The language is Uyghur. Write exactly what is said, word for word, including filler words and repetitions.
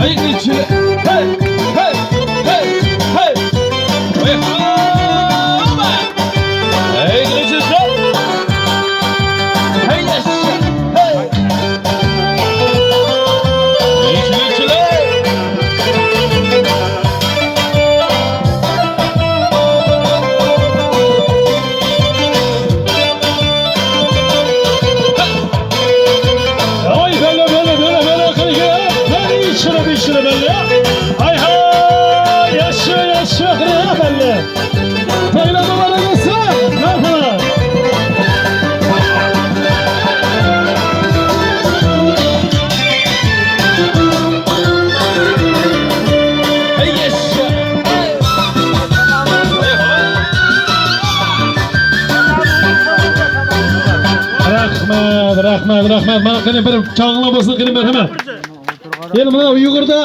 ھەي، قىلچىلى. ھەي، ھەي، ھەي، ھەي. ھەي، ھوبا. ھەي، قىلچىلى. ھەي، ياشا. ھەي. قىلچىلى. ۋاي، بەللە، بەللە، بەللە، بەللە، قېنى، قېنى، ئىچىلى، ئىچىلى، بەللە. ھاي، ھاي، ياشا، ياشا، قېنى، بەللە. بايرام مۇبارەك بولسۇن. مەرھەبا. رەھمەت، رەھمەت، رەھمەت. مانا قېنى بىر چاغىڭلار بولسۇن، قېنى مەرھەمەت. يەنە مانا ئۇيغۇردا